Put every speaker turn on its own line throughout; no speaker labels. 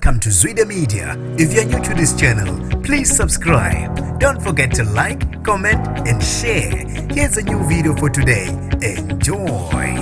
Welcome to Zwida Media. If you're new to this channel, please subscribe. Don't forget to like, comment, and share. Here's a new video for today. Enjoy.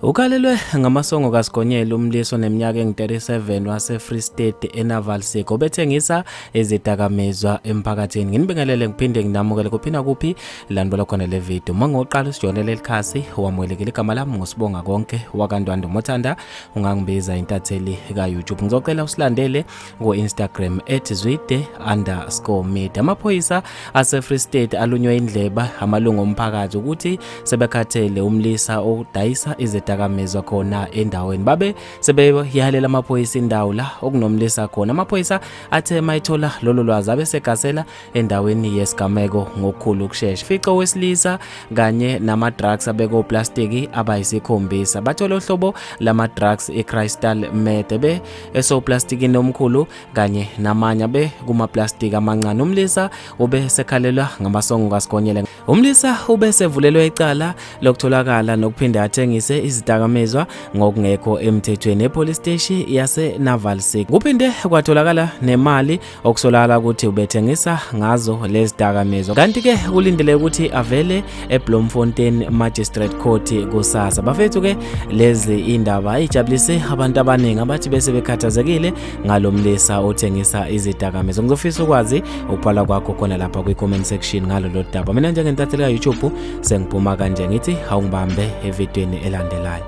Ukhalelwe ngamasongo kaSigonyela umlisa oneminyaka engu-37 wase-Free State eNavalsig obethengisa izidakamizwa emphakathini. Nginibingelele ngiphinde nginamukele kuphi nakuphi la nibona khona le video. Uma ngoqala usijoyine leli khasi wamukelekile, igama lami nguSibonga Konke wakaNdwandwe, mothanda ungangibiza intatheli ka-YouTube. Ngizocela usilandele ku-Instagram @zwide_media. Amaphoyisa ase-Free State alunywe indleba amalungu omphakathi ukuthi sebekhathele umlisa odayisa izidakamizwa khona endaweni. Babe sebeyalela amaphoyisa indawo la okunomlisa khona. Amaphoyisa athe mayithola lolo lwazi abe segasela endaweni yesigameko ngokukhulu ukushesha. Fica owesilisa kanye nama-drugs abekwe oplastiki abayisikhombisa. Bathole uhlobo lama-drugs i-crystal meth ebe esoplastikini omkhulu kanye namanye abe kumaplastiki amancane. Umlisa ube sekhalelwa ngamasongo kaSigonyela. Umlisa ube sevulelwe icala lokutholakala nokuphinde athengise izidakamizwa ngokungekho emthethweni epolice station yase Navalsig. Kuphinde kwatholakala nemali okusolakala ukuthi ubethengisa ngazo lezi dakamizwa. Kanti ke kulindeleke ukuthi avele eBloemfontein Magistrate Court kusasa. Bafethu ke lezi indaba ijabulise abantu abaningi abathi bese bekhathazekile ngalomlisa othengisa izidakamizwa. Ngizofisa ukwazi ukubhala kwakho khona lapha kwi-comment section ngalolu daba. Mina njengentatheli ka-YouTube sengiphuma kanje ngithi awungibambe evidweni elandelayo.